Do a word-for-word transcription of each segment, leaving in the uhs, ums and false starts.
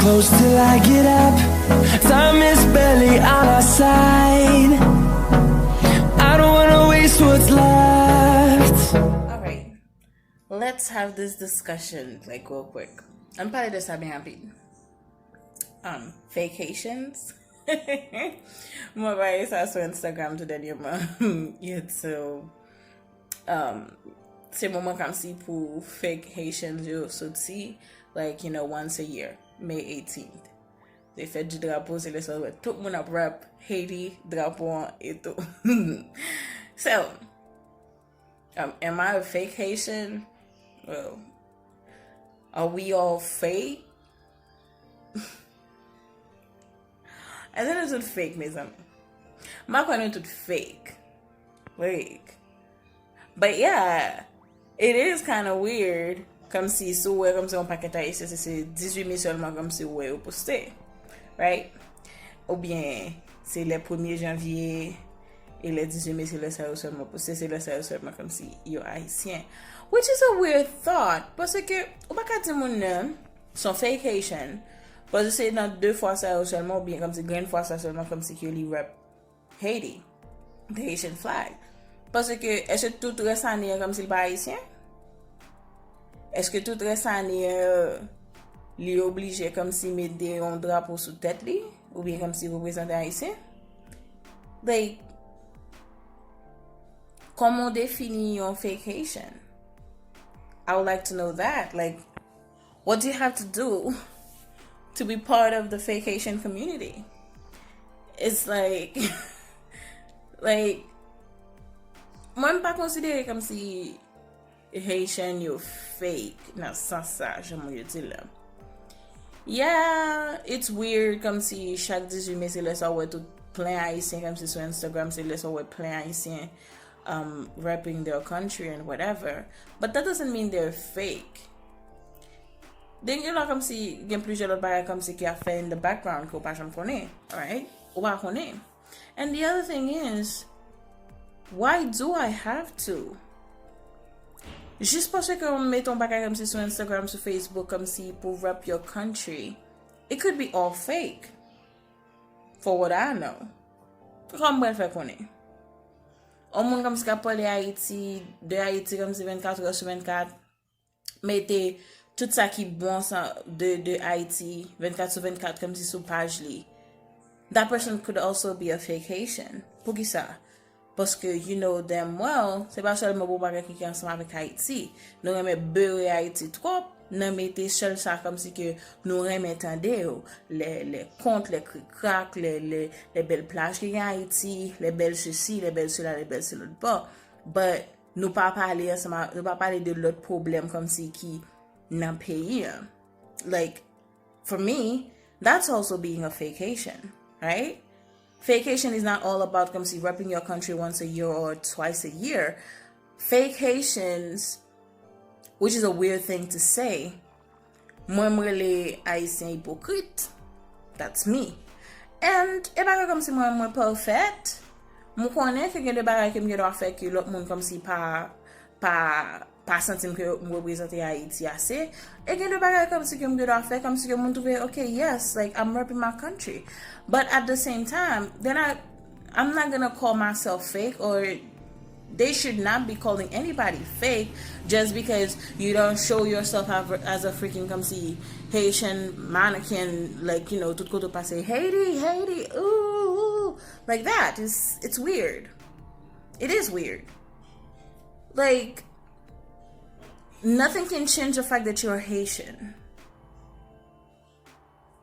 Close till I get up. Time is barely on our side. I don't wanna waste what's left. Alright. Let's have this discussion, like, real quick. Ann pale de sa byen rapid. Um, vacations. Mwen pale sa sou Instagram tou dènyèman. YouTube. Um, se moman kòmsi pou fake Haitians yo soti, like, you know, once a year, May eighteenth. Se fèt di drapo, se lè sa w wè tout moun ap rep Haiti, drapo an e tou. So, um, am I a fake Haitian? Well, are we all fake? Èske nou tout fake, mezanmi? M pa kwè nou tout fake. Like, but yeah, it is kind of weird. Kòmsi si w wè kòmsi yon pakèt Ayisyen, se, se dizuit me sèlman kòmsi w wè yo poste. Right? Oubyen, se lè premye janvye e lè dizuit me, se lè sa yo sèlman poste, se lè sa yo sèlman kòmsi yo Ayisyen. Which is a weird thought, paske ou pa ka di moun nan se yon fake Haitian, paske se nan de fwa sa yo sèlman, oubyen kòmsi grenn fwa sa sèlman, kòmsi ke li rep Haiti, the Haitian flag. Paske, èske tout rès ane an kòmsi l pa Ayisyen? Èske tout rès ane an, li oblije kòmsi mete yon drapo sou tèt li? Oubyen kòmsi reprezante Ayisyen? Like, kòman w defini yon fake Haitian? I would like to know that. Like, what do you have to do to be part of the fake Haitian community? It's like, like, mwen m pa konsidere kòmsi Haitian yo fake nan sans sa, jan moun yo di l la. Yeah, it's weird, kòmsi chak dizuit me se lè sa w wè tout plen Ayisyen, kòmsi sou Instagram se lè sa w wè plen Ayisyen um, repping their country and whatever. But that doesn't mean they're fake. Then gen lòt kòmsi, gen plizyè lòt bagay kòmsi ki ap fè in the background ke w pa janm konnen, right? Ou pa konnen. And the other thing is, why do I have to? Jis paske w mete yon bagay kòmsi sou Instagram, sou Facebook, kòmsi pou rep your country, it could be all fake. For what I know. Kòman m pral fè konnen? Yon moun kòmsi k ap pale Ayiti, de Ayiti kòmsi vennkat è sou vennkat, mete tout sa ki bon sa de, de Ayiti vennkat sou vennkat kòmsi sou paj li. That person could also be a fake Haitian. Poukisa? Paske you know damn well, se pa sèlman bon bagay ki, ki ansanm avèk Ayiti. Nou renmen bere Ayiti twòp, nan mete sèl sa kòmsi ke nou renmen tande yo. Lè, lè kont, lè krikrak, lè, lè, lè bèl plaj ki gen Ayiti, lè bèl sesi, lè bèl sela, lè bèl se lòt bò. But nou pa pale ansanm a, nou pa pale de lòt pwoblèm kòmsi ki nan peyi an. Like, for me, that's also being a fake Haitian, right? Fake Haitian is not all about kòmsi repping your country once a year or twice a year. Fake Haitians, which is a weird thing to say, mwen m rele Ayisyen ipokrit. That's me. And e pa ke kòmsi mwen, mwen pafè. M konnen ke gen de bagay ke m gen dwa fè ke lòt moun kòmsi pa, pa pa santi m ke m reprezante Ayiti ase. E gen de bagay kòmsi ke m gen dwa fè, kòmsi ke moun twouve, okay, yes, like, I'm repping my country. But at the same time, then I, I'm not gonna call myself fake, or they should not be calling anybody fake just because you don't show yourself as, as a freaking kòmsi Haitian mannequin, like, you know, tout kote w pase, Haiti, Haiti, ooh, ooh, like that. It's, it's weird. It is weird. Like, nothing can change the fact that you're Haitian.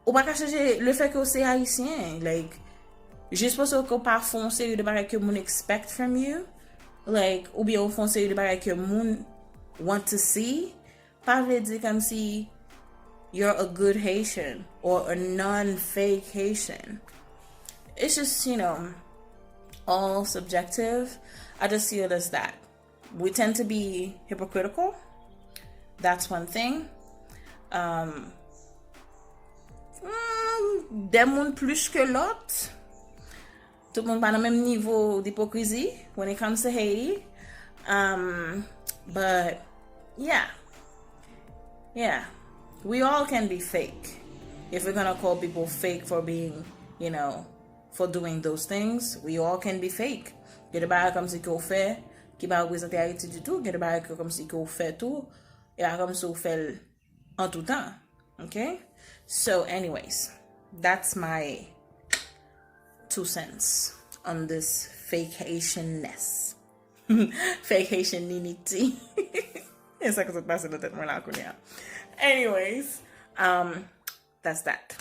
Ou pa ka chanje le fè ke w se Ayisyen. Like, jis paske w pa fè yon seri de bagay ke moun expect from you, like, oubyen w fè yon seri de bagay ke moun want to see, pa vle di kòmsi you're a good Haitian or a non-fake Haitian. It's just, you know, all subjective. I just see it as that. We tend to be hypocritical. That's one thing. Um, mm, de moun plis ke lòt. Tout moun pa nan menm nivo d'hypocrisy when it comes to Haiti. Um, but, yeah. Yeah. We all can be fake. If we're gonna call people fake for being, you know, for doing those things, we all can be fake. Gen de bagay kòmsi ke w fè ki pa reprezante Ayiti ditou, gen de bagay ke kòmsi ke w fè tou, e pa kòmsi w fè l an tou tan. Okay? So, anyways, that's my two cents on this fake Haitianness. Fake Haitian ninity. E sa ki sot pase nan tèt mwen la kounye a. Anyways, um, that's that.